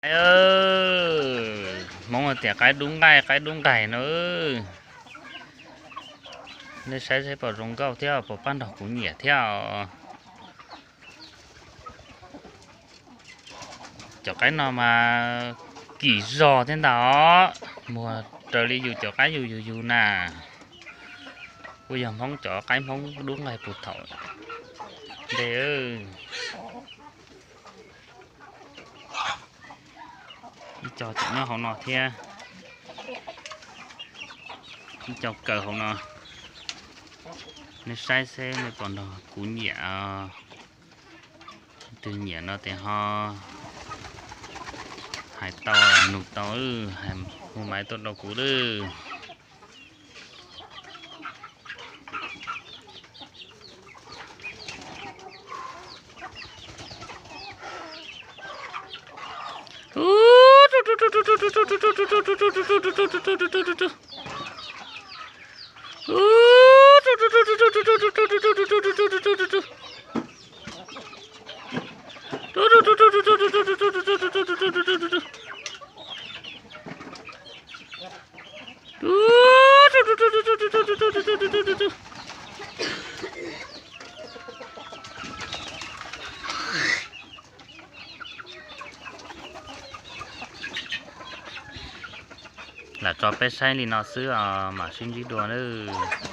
Qaib, Hmoob tias qaib dub nqaij, qaib dub nqaij no. Nej saib seb puas zoo nkauj thiab puas pab nrog kuv nyiam thiab os. Cov qaib no mas kim zog thiab ntag os, muag raws li yus cov qaib yus yug yug na. Kuj yog Hmoob cov qaib Hmoob dub nqaij puag thaum ntej. Ib co tseem nyob hauv no thiab, ib co kaw hauv no. Nej saib seb nej puas nrog kuv nyiam. Twg nyiam no ces ho hais tau, nug tau, hais hu maiv tuaj rau kuv lawm. Lam tso peb saib li no xwb os, mam sib ntsib dua nawb.